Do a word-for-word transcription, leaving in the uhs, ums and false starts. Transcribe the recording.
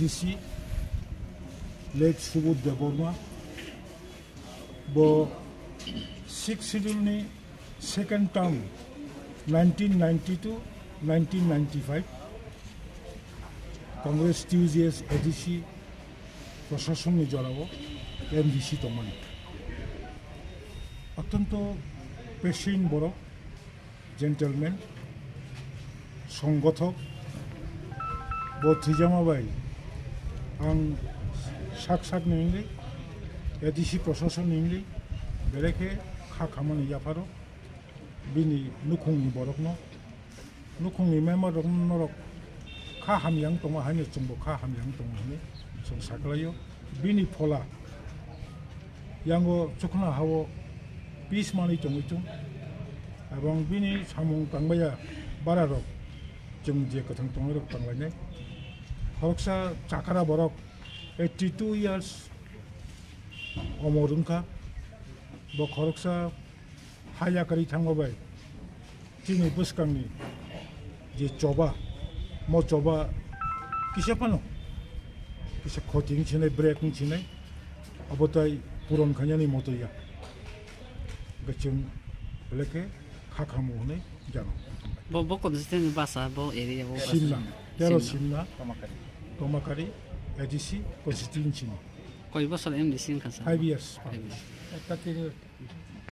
C late Subodh Debbarma, bo Sixth Schedule ni second term, nineteen ninety-two nineteen ninety-five, Congress T U J S A D C proshason ni jorao M D C tongmani. Attonto patient borok, gentleman, songgothok, bo thwijama bai ang sak sak ni wngwi, A D C proshason ni wngwi, belai khe kha khamani yapharo, bini nukhungni borokno, nukhungni member rok norok kha hamya wng tongo haino chwngbo kha hamya wng tongo hinwi chwng saklaio. Bini phola yango chukna hao peace manwi tongwi chung, ebong bini samung tangbaiya bara rok chwng je kwthang tongnai rok tanglainai. Khoroksa chakra borok eighty two years omor wngkha, bo khoroksa ha yakarwi thangma bai chini bwskangni je choba, mo choba kisa phano kisa khoti wng sinai, break wng sinai, abo tai puron khainani moto ya. Hwnkhe chwng belai khe kha khamo hwnwi jano. Bo, bo constituency basa, bo area, bo basa. Simna, tero Simna. Simna, Tomakari. Tomakari, A D C constituency ni. Koi bosor M D C wngkha sir? Five years. Five years. Ekta tenure.